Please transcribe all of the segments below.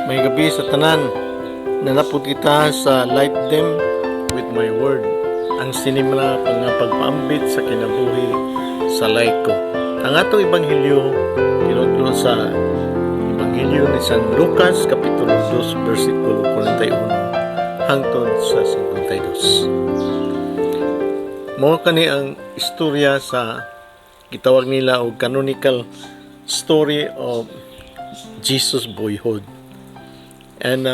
Maayong gabii sa tanan. Naa na pod kita sa Light Them with My Word. Ang sinimula nga pagpaambit sa kinabuhi sa laiko. Ang atong ebanghelyo tinutlo sa Ebanghelyo ni San Lucas, Kapitulo 2, versikulo 41 hangtod sa 52. Mao kani ang istorya sa gitawag nila og canonical story of Jesus' boyhood. And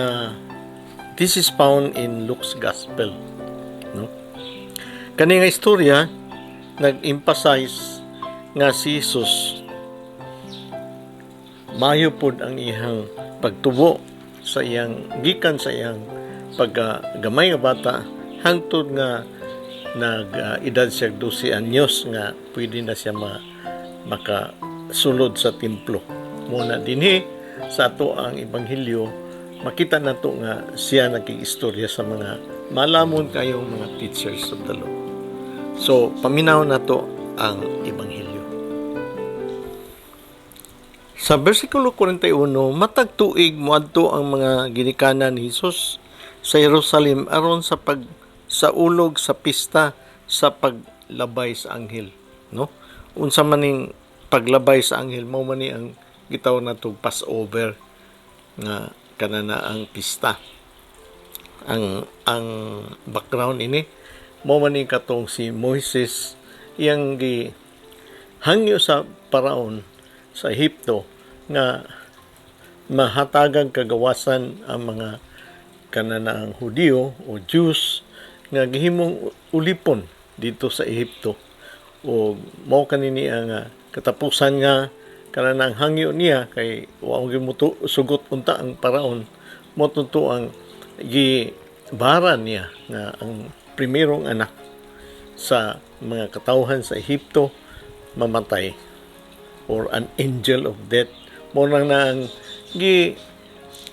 this is found in Luke's Gospel. No? Kani nga istorya nag-emphasize nga si Jesus mayo pod ang iyang pagtubo sa iyang gikan sa iyang paggamay nga bata hangtod nga nag edad siya 12 anyos nga pwede na siya makasulod sa templo. Mao na dinhi sa ato ang ebanghelyo, makita nato nga siya nagkiistorya sa mga malamon kayong mga teachers of the law. So, paminaw nato ang ebanghelyo. Sa versikulo 41, matag tuig moadto ang mga ginikanan ni Jesus sa Jerusalem aron sa pagsaulog sa pista sa paglabay sa anghel, no? Unsa man ning paglabay sa anghel? Mao man ni ang gitawag nato Passover nga kanana ang pista. Ang background ini, mao man ni katong si Moises, iyang gi hangyo sa paraon sa Ehipto nga mahatagang kagawasan ang mga kananaang Hudiyo o Jews nga gihimong ulipon dito sa Ehipto. O mao kanini ang katapusan nga kanang hangyo niya kay wa mo sugot unta ang paraon, mao to ang gibara niya nga ang primerong anak sa mga katawhan sa Ehipto mamatay or an angel of death. Mao nang na ang gi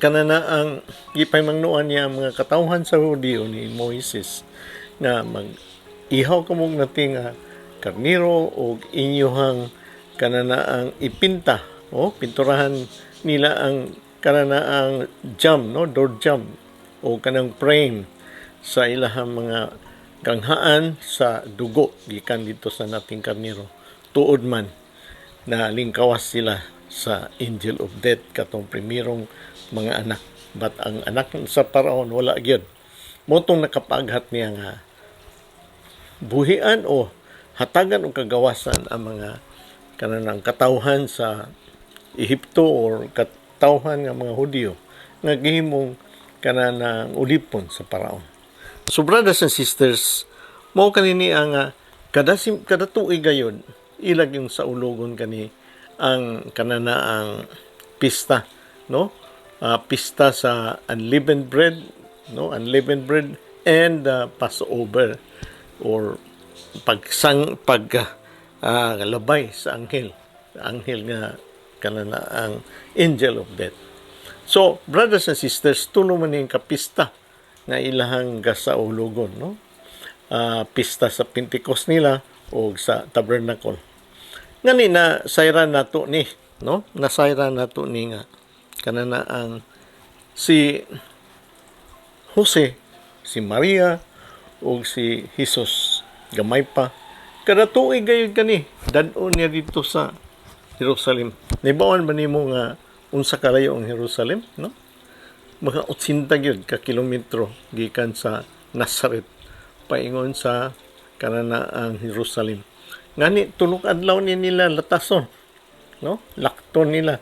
kanana ang gipahimangnoan niya ang mga katawhan sa Hudiyo ni Moises nga mag ihaw kamog nating nga karniro og inyuhang kanana ang ipinta o pinturahan nila ang kanana ang jamb, no, door jamb o kanang frame sa ilahang mga ganghaan sa dugo gikan dito sa nating karniro. Tuod man na lingkawas sila sa angel of death katong primerong mga anak, but ang anak sa paraon wala gyud. Mao tong nakapaaghat niya nga buhian o hatagan og kagawasan ang mga kananang katawhan sa Ehipto or katawhan nga mga Hudiyo nga gihimong kananang ulipon sa paraon. So brothers and sisters, mao kanini ang kada tuig gayon ilag yung saulogon kani ang kanana ang pista, no? Pista sa unleavened bread, no? Unleavened bread and Passover or pagsang pag labay sa anghel anghel nga kanana ang angel of death. So brothers and sisters, tulo man ning kapista nga ilahang gasaulugon, no? Pista sa Pentecost nila o sa Tabernacle. Ngani na sayran nato ni, no, nasayran nato ni nga kanana ang si Jose, si Maria ug si Jesus gamay pa, kada tuig gayud kani dad-on niya dito sa Jerusalem. Nahibaw-an ba nimo nga unsa kalayo ang Jerusalem, no? Mga 80 gyud ka kilometro gikan sa Nazaret paingon sa kanana ang Jerusalem. Ngani tulo ka adlaw ni nila latason, no? Lakton nila.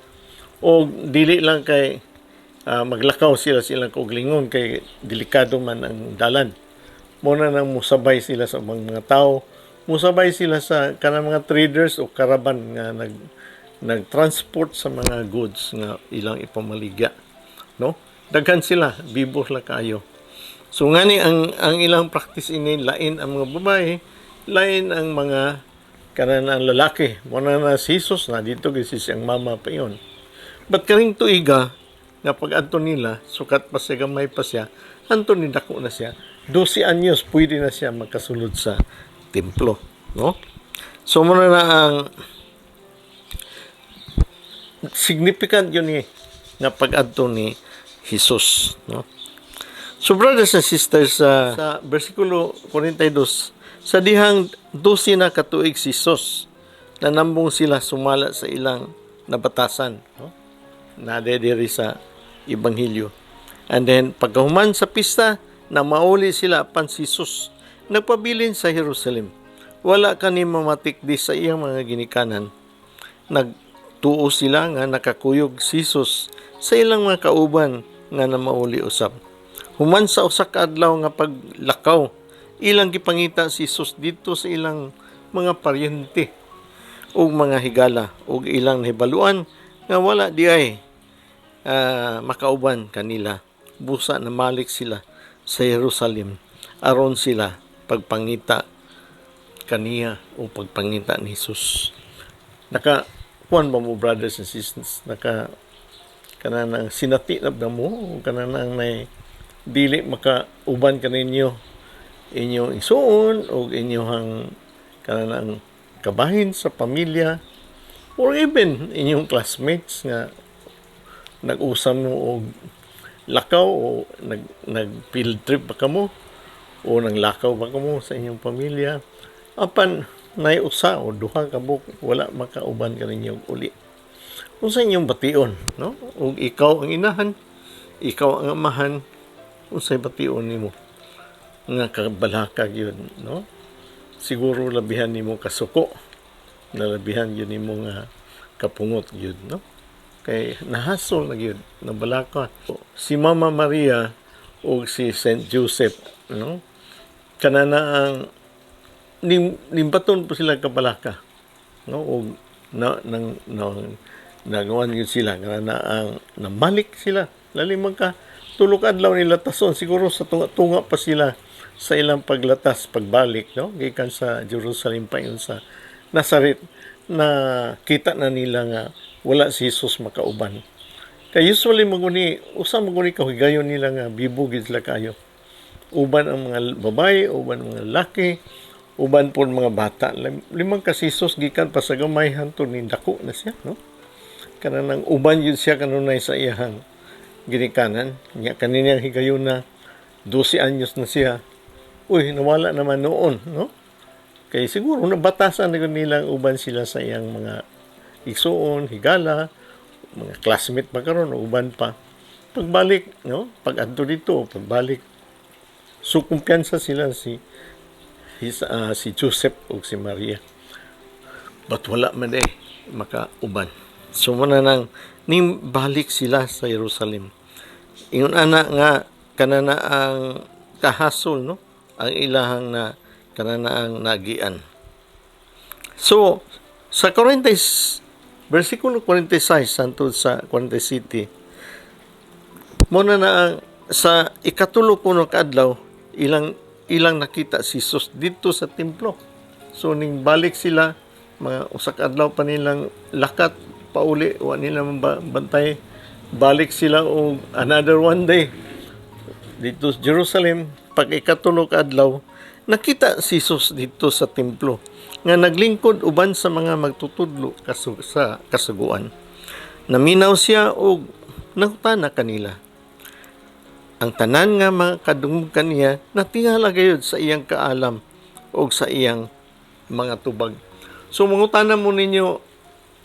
O dili lang kay maglakaw sila sa ilang kauglingon kay delikado man ang dalan. Mao na nang musabay sila sa mga tao, musabay sila sa kanang mga traders o caravan nga nag nag-transport sa mga goods nga ilang ipamaligya, no? Daghan sila, bibo sila kaayo. So ngani ang ilang practice ini, lain ang mga babae, lain ang mga kanan ang lalaki. Mao na na si Jesus na dito gyud siyang mama pa yon. But kaning tuiga nga pag-adto nila, sukat pa siya, gamay pa siya, anto ni dako na siya. 12 anyos, pwede na siya makasulod sa templo, no? So mao na ang significant yun ni nga pag-adto ni Jesus, no? So brothers and sisters, sa versikulo 42, sa dihang 12 na katuig si Jesus, nanambong sila sumala sa ilang nabatasan, no? Na diri sa Ebanghelyo. And then pagkahuman sa pista, na mauli sila apan si Jesus nagpabilin sa Jerusalem. Wala kani mamatikdi sa iyang mga ginikanan. Nagtuo sila nga nakakuyog si Jesus sa ilang mga kauban nga namauli usab. Human sa usa ka adlaw nga paglakaw, ilang gipangita si Jesus didto sa ilang mga paryente ug mga higala ug ilang nahibaluan nga wala diay makauban kanila. Busa namalik sila sa Jerusalem aron sila pagpangita kaniya o pagpangita ni Jesus. Naka kuan ba mo, brothers and sisters, naka kanang sinati na ba mo kanang nay dili makauban kaninyo inyong igsuon o inyong kanang kabahin sa pamilya or even inyong classmates nga nag-usam mo og lakaw o nag field trip ba kamo o naglakaw ba kamo sa inyong pamilya, apan nay usa o duha ka buok wala makauban kaninyo og uli? Unsa inyong bation, no? Ug ikaw ang inahan, ikaw ang amahan, unsay bation nimo nga kabalaka gyud, no? Siguro labihan nimo kasuko, nalabihan gyud nimo nga kapungot gyud, no? Kay nahasol na gyud, nabalaka si Mama Maria ug si Saint Joseph, no? Kanana ang nimbaton po sila kabalaka, no? Ug na nang nang nagawan gyud sila, kanana ang namalik sila lalim man ka 3 ka adlaw nila tason. Siguro sa tunga-tunga pa sila sa ilang paglatas pagbalik, no, gikan sa Jerusalem pa yun sa Nazaret, na kita na nila nga wala si Jesus makauban. Kay usually maguni usa maguni kahigayon nila nga bibo gid sila kayo, uban ang mga babae, uban ang mga lalaki, uban po ang mga bata. Limang ka si Jesus gikan pa sa gamay hantod ni dako na siya, no? Kanang uban yun siya kanunay sa iyahang ginikanan. Nya kaniniyang higayon na 12 anyos na siya. Uy, nawala naman noon, no? Kay siguro nabatasan na nilang uban sila sa iyang mga igsuon, higala, mga classmate pa karon uban pa. Pagbalik, no? Pag adto dito, pagbalik, so kumpiyansa sila si Joseph ug si Maria. But wala man eh makauban. So muna nang ning balik sila sa Jerusalem. Ingon ana nga kanana ang kahasol, no? Ang ilahang na kanana ang nagian. So sa 40, versikulo 46 hangtod sa 47, muna na ang sa 3 kuno kaadlaw ilang ilang nakita si Jesus didto sa templo. So ning balik sila, mga usa ka adlaw pa nilang lakat pauli, wa nila bantay. Balik sila og another one day dito sa Jerusalem. Pag 3 ka adlaw, nakita si Jesus didto sa templo nga naglingkod uban sa mga magtutudlo sa kasuguan. Naminaw siya og nangutana kanila. Ang tanan nga mga kadungog kaniya natingala gayud sa iyang kaalam og sa iyang mga tubag. So mangutana mo ninyo,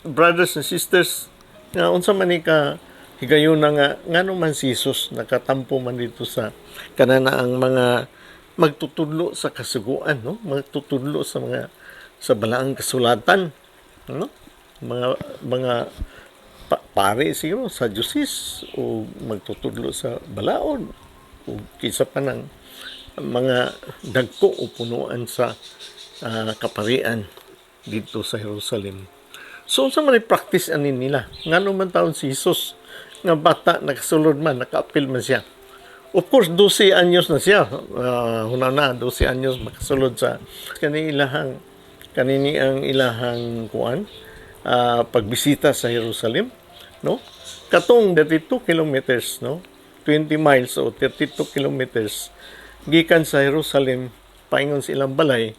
brothers and sisters, nga unsa man ni ka higayon nga ngano man si Jesus nakatampo man dito sa kanana ang mga magtutudlo sa kasuguan, no? Magtutudlo sa mga sa balaang kasulatan, no? Mga pare siguro sa Diyos o magtutudlo sa balaod o kinsa pa ng mga dagko o punuan sa kaparian dito sa Jerusalem. So unsa man practice ani nila? Ngano man taon si Jesus nga bata nakasulod man, nakaapil man siya? Of course, 12 anyos na siya. Huna na, 12 anyos makasulod sa kani ilahang kanini ang ilahang kuan pagbisita sa Jerusalem, no? Katong 32 kilometers, no? 20 miles o 32 kilometers gikan sa Jerusalem paingon sa ilang balay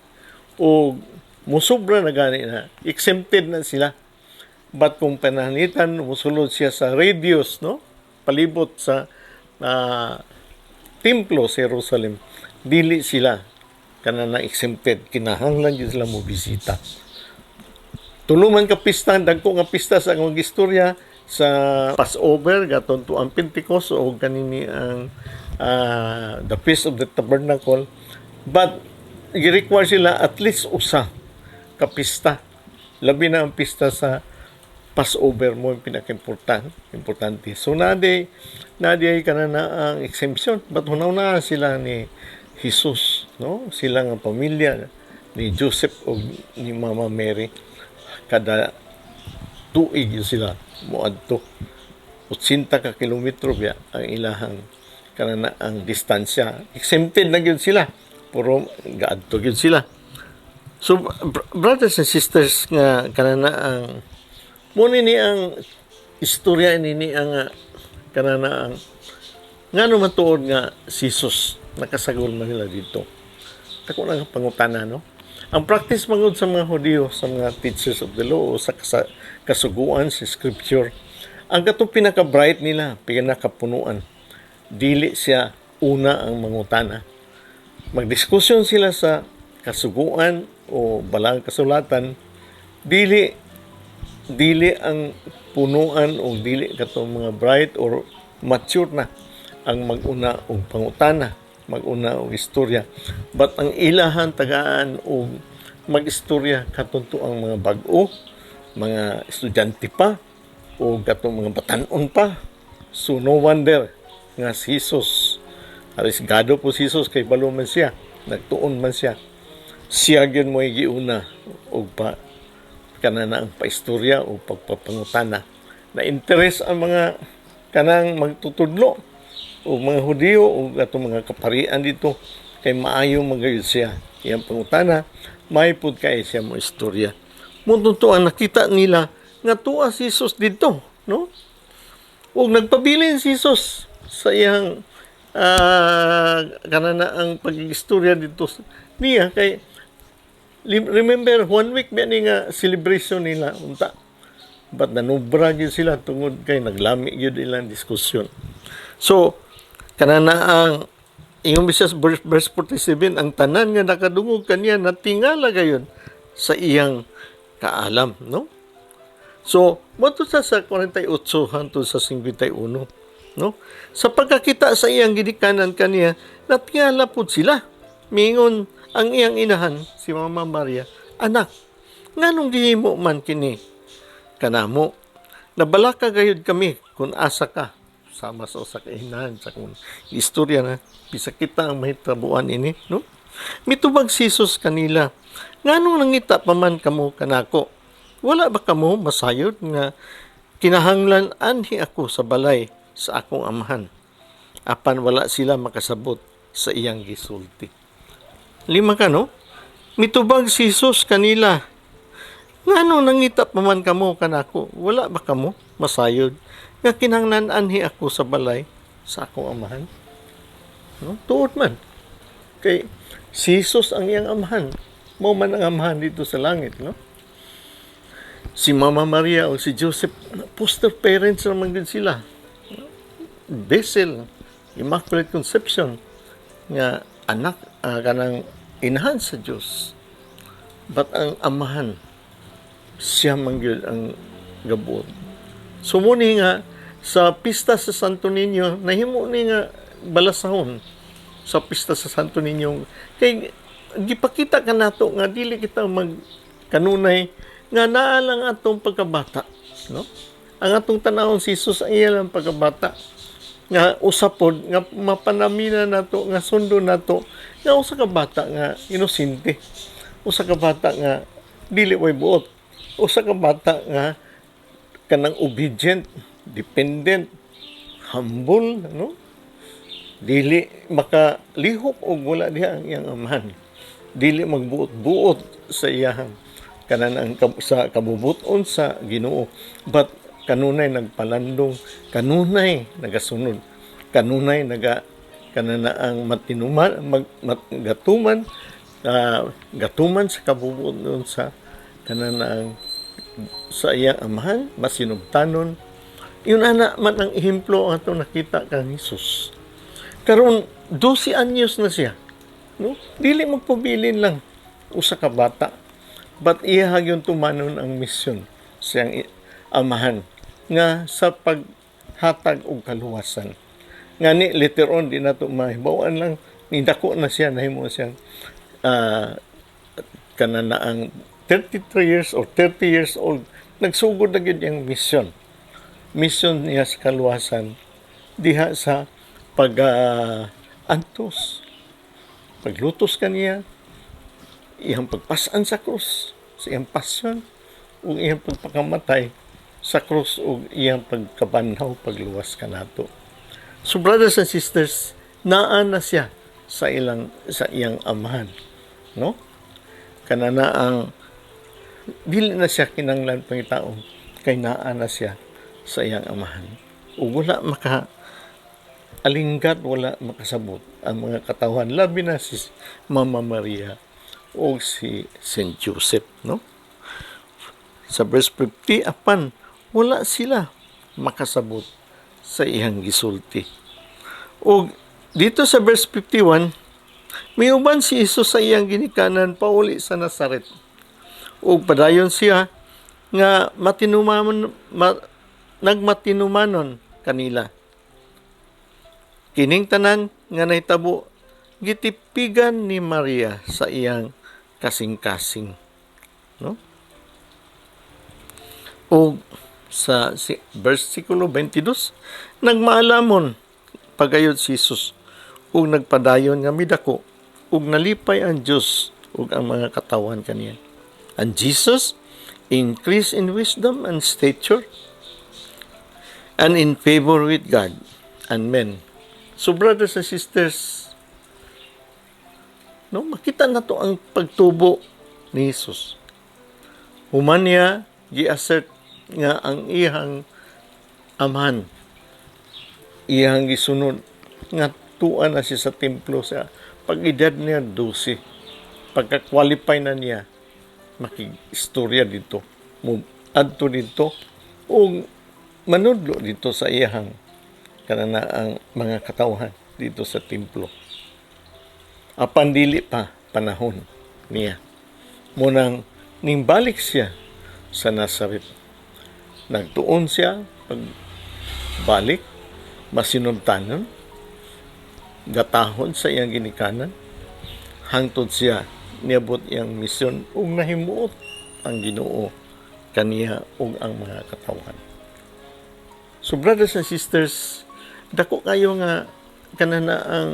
o musobra na gani na exempted na sila. But kung panangitan musulod siya sa radius, no, palibot sa templo sa Jerusalem, dili sila kana na exempted, kinahanglan gyud sila mo bisita. Tulo man ka pista, dagko nga pista sa akong istorya sa Passover, gaton to ang Pentecost o kanini ang the Feast of the Tabernacle, but gi-require sila at least usa ka pista, labi na ang pista sa Passover mo yung pinaka-importante importante. So nadi ay kana na ang exemption, but hunaw na sila ni Jesus, no? Sila nga pamilya ni Joseph o ni Mama Mary, kada tuig yun sila moadto. 80 ka kilometro biya ang ilahang kanana ang distansya. Exempted na gyud sila, pero gaadto gyud sila. So brothers and sisters, nga kanana ang mo ni ang istorya ni ang kanana ang ngano man tuod nga si Jesus nakasagol man nila dito. Ako lang ang pangutana, no? Ang practice mangud sa mga Hudiyo, sa mga teachers of the law o sa kasuguan sa scripture, ang katong pinaka-bright nila, pinakapunuan, dili siya una ang mangutana. Magdiskusyon sila sa kasuguan o balang kasulatan, dili dili ang punuan o dili katong mga bright or mature na ang maguna og pangutana, maguna og istorya. But ang ilahan tagaan og magistorya katunto ang mga bag-o, mga estudyante pa o katong mga batan-on pa. So no wonder nga si Jesus, arisgado po si Jesus kay balo man siya, nagtuon man siya. Siya gyud mo giuna og pa kanana ang paistorya o pagpapangutana. Na interes ang mga kanang magtutudlo o mga Hudiyo o atong mga kaparian dito kay maayo magayud siya. Iyang pangutana, may pud kay siya mo istorya. Mao ang nakita nila nga tuwa si Jesus dito, no? Ug nagpabilin si Jesus sa iyang kanana ang pag-istorya dito niya kay remember, one week ba ni nga celebration nila unta, but nanubra gyud sila tungod kay naglami gyud ilang diskusyon. So kanana ang ingon bisya sa verse 47, ang tanan nga nakadungog kaniya natingala gayon sa iyang kaalam, no? So moadto sa 48 hangtod sa 51, no? Sa pagkakita sa iyang ginikanan kaniya, natingala pud sila. Mingon ang iyang inahan, si Mama Maria, "Anak, nganong gihimo man kini kanamo? Nabalaka gayud kami kung asa ka." Sama sa usa ka inahan sa kung istorya na bisa kita ang mahitabuan ini, no? Mitubag si Jesus kanila, "Nganong nangita pa man kamo kanako? Wala ba kamo masayod nga kinahanglan anhi ako sa balay sa akong amahan?" Apan wala sila makasabot sa iyang gisulti. Lima ka, no? Mitubag si Jesus kanila, "Ngano nangita pa man kamo kanako? Wala ba kamo masayod nga kinahanglan anhi ako sa balay sa akong amahan?" No? Tuod man. Kay si Jesus ang iyang amahan. Mao man ang amahan dito sa langit, no? Si Mama Maria o si Joseph, foster parents naman din sila. Vessel, Immaculate Conception, nga anak, kanang inahan sa Diyos. But ang amahan, siya man gyud ang gabuot. So mo ni nga sa pista sa Santo Niño, nahimo ni nga balasahon sa pista sa Santo Niño kay gipakita kanato nga dili kita mag kanunay nga naa lang atong pagkabata, no? Ang atong tanawon, si Jesus ang iya lang pagkabata nga usa pod nga mapanamina nato, nga sundon nato, nga usa ka bata nga inosente, usa ka bata nga dili way buot, usa ka bata nga kanang obedient, dependent, humble, no? Dili makalihok og wala diha ang iyang amahan, dili magbuot-buot sa iyahang kanan ang sa kabubuton sa Ginoo, but kanunay nagpalandong, kanunay nagasunod, kanunay naga kanana ang matinuman mag, mat, gatuman gatuman sa kabubuton sa kanana ang sa iyang amahan, masinubtanon. Yun ana man ang ehemplo ang atong nakita kang Jesus. Karon 12 anyos na siya. No? Dili magpabilin lang usa ka bata. But iya gyud tumanon ang misyon siyang amahan nga sa paghatag og kaluwasan. Ngani later on di nato mahibaw-an lang ni dako na siya, nahimo siyang kana na ang 33 years or 30 years old, nagsugod na gyud iyang mission niya sa kaluwasan diha sa pag antos, paglutos kaniya, iyang pagpasan sa krus, sa iyang pasyon ug iyang pagpakamatay sa krus ug iyang pagkabanhaw pagluwas kanato. So brothers and sisters, naa na siya sa iyang amahan, no? Kana na ang dili na siya kinanglan pangitaon kay naa na siya sa iyang amahan. Ug wala maka alinggat, wala makasabot ang mga katawhan, labi na si Mama Maria o si Saint Joseph, no? Sa verse 50, apan wala sila makasabot sa iyang gisulti. O dito sa verse 51, miuban si Jesus sa iyang ginikanan pauli sa Nazaret. Ug padayon siya nga matinumanon nagmatinumanon kanila. Kining tanan nga nahitabo gitipigan ni Maria sa iyang kasing-kasing, no? O sa versikulo 22, nagmaalamon pagayod si Jesus ug nagpadayon nga midako ug nalipay ang Dios ug ang mga katawan kaniya. And Jesus increased in wisdom and stature and in favor with God and men. So brothers and sisters, no, makita na to ang pagtubo ni Jesus. Human niya gi-assert nga ang iyang amahan iyang gisunod nga tuan na siya sa templo sa pag-edad niya 12, pagka-qualify na niya makig-istorya dito, mo adto dito ug manudlo dito sa iyang kanana ang mga katawhan dito sa templo, apan dili pa panahon niya. Munang nimbalik siya sa Nazaret, nagtuon siya pag balik, masinuntanon, gatahon sa iyang ginikanan hangtod siya niabot iyang misyon ug nahimuot ang Ginoo kaniya ug ang mga katawhan. So brothers and sisters, dako kayo nga kanana ang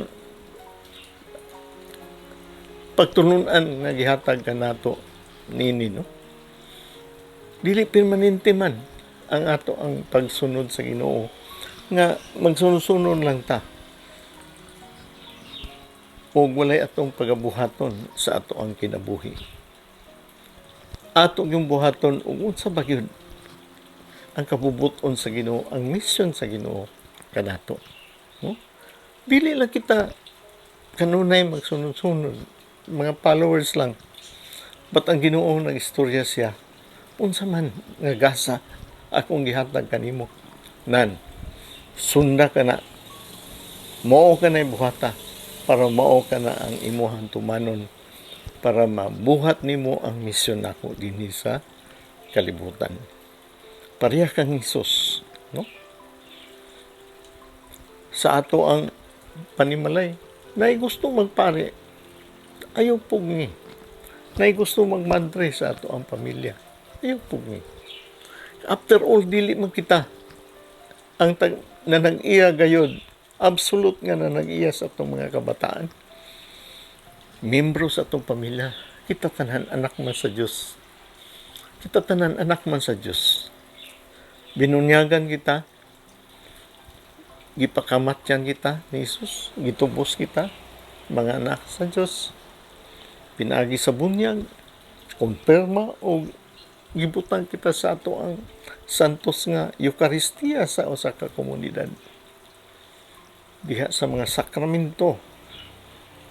pagtulunan nga gihatag kanato nini, no? Dili permanente man ang ato ang pagsunod sa Ginoo nga magsunod-sunod lang ta ug walay atong pagabuhaton sa ato ang kinabuhi. Ato yung buhaton ug unsa ba gyud ang kabubut-on sa Ginoo, ang mission sa Ginoo kanato, no? Dili lang kita kanunay magsunod-sunod, mga followers lang. But ang Ginoo nag-istorya siya, unsa man nga gasa akong gihatag kanimo nan, sunda ka na, mao ka na buhata para mao ka na ang imuhang tumanon para mabuhat nimo ang misyon nako dinhi sa kalibutan. Pareha kang Hesus, no? Sa ato ang panimalay, nay gusto magpare, ayaw pugni. Nay gusto magmadre sa ato ang pamilya, ayaw pugni. After all, dili man kita ang na nag-iya gayod, absolute nga na nag-iya sa atong mga kabataan, membro sa atong pamilya. Kita tanan anak man sa Dios. Kita tanan anak man sa Dios. Binunyagan kita, gipakamatyan kita ni Jesus, gitubos kita mga anak sa Dios pinaagi sa bunyag, kumpirma o gibutang kita sa ato ang santos nga Eucharistia sa usa ka komunidad diha sa mga sakramento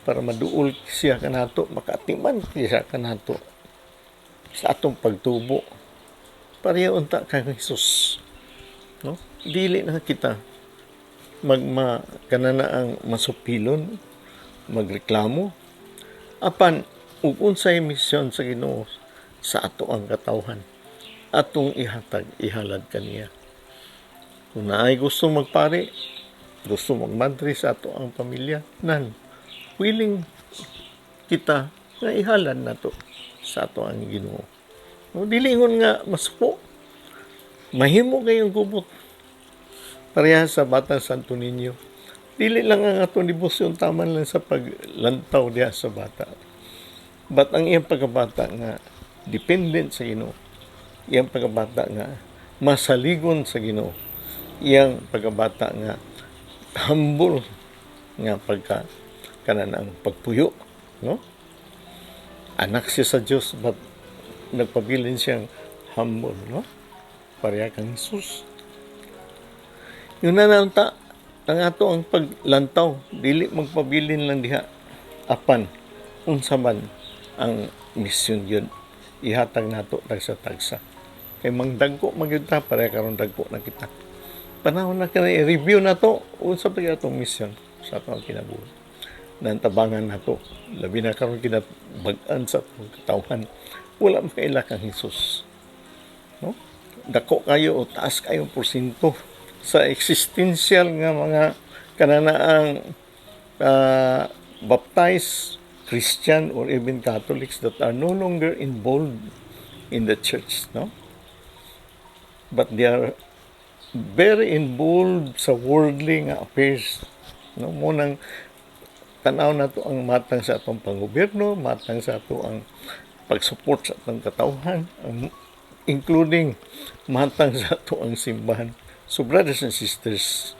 para maduol siya kanato, makaatiman siya kanato sa atong pagtubo. Pareho unta kang Jesus. No? Dili na kita magma kanana ang masupilon, magreklamo, apan ug unsay misyon sa Ginoo sa ato ang katawhan, atong ihatag, ihalad kaniya. Kung naay gusto magpari, gusto magmadre sa ato ang pamilya, nan willing kita nga ihalad nato sa ato ang Ginoo. No, dili ingon nga masuko. Mahimo kayong gubot. Pareha sa batang Santo Niño. Dili lang ang atong debosyon taman lang sa paglantaw diha sa bata. But ang iyang pagkabata nga dependent sa Ginoo. Iyang pagkabata nga masaligon sa Ginoo. Iyang pagkabata nga humble nga pagka kanan ang pagpuyo, no? Anak siya sa Dios, but nagpabilin siyang humble, no? Pareha kang Jesus. Yun na lang ta, ang ato ang paglantaw, dili magpabilin lang diha, apan unsa man ang misyon yun, ihatag nato tagsa-tagsa. Kay mangdagko magyud ta, pareha karon dagko na kita. Panahon na kini i-review na to, unsa pa atong misyon sa atong kinabuhi. Nantabangan nato, labi na karon kinabag-an sa atong katawhan. Wala makaila kang Jesus. No? Dako kayo o taas kayo porsyento sa existential nga mga kananaang baptized Christian or even Catholics that are no longer involved in the church, no? But they are very involved sa worldly nga affairs, no? Mo nang tanaw nato ang matang sa atong panggobyerno, matang sa ato ang pag-support sa atong katawhan, ang, including matang sa ato ang simbahan. So brothers and sisters,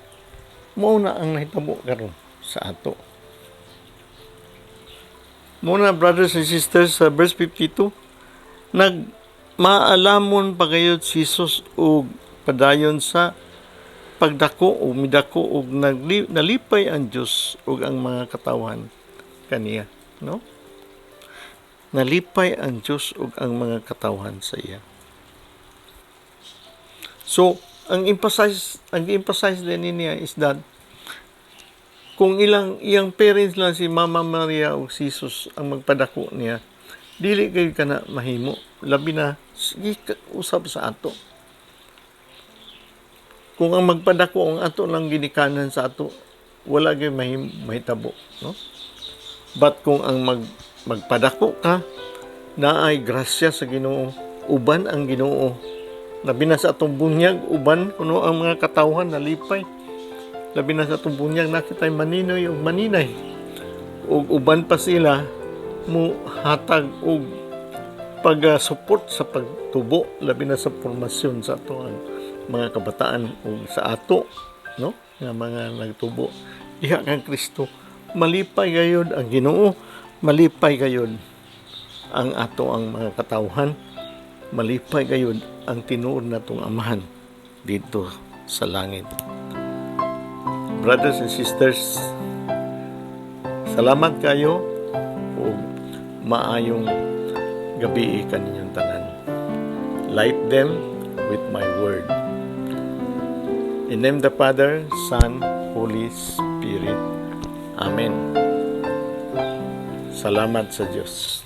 mao na ang nahitabo karon sa ato. Mao na, brothers and sisters, sa verse 52, nag maalamon pa gayud si Jesus og padayon sa pagdako o midako og nalipay ang Dios ug ang mga katawhan kaniya, no? Nalipay ang Dios ug ang mga katawhan sa iya. So, ang emphasize din niya is that kung ilang iyang parents lang, si Mama Maria o si Jesus, ang magpadako niya, dili kay kana mahimo, labi na sige usab sa ato. Kung ang magpadako ang ato lang ginikanan sa ato, wala gyud mahitabo, no? But kung ang magpadako ka naay grasya sa Ginoo, uban ang Ginoo, labi na sa atong bunyag, uban kuno ang mga katawhan nalipay. Labi na sa atong bunyag, nakitay maninoy ug maninay ug uban pa sila mo hatag og pag-support sa pagtubo, labi na sa formasyon sa ato ang mga kabataan ug sa ato, no, nga mga nagtubo diha kang Kristo. Malipay gayud ang Ginoo, malipay gayud ang ato ang mga katawhan, malipay gayud ang tinuod natong Amahan dito sa langit. Brothers and sisters, salamat kayo ug maayong gabi kaninyong tanan. Light them with my word. In name the Father, Son, Holy Spirit. Amen. Salamat sa Diyos.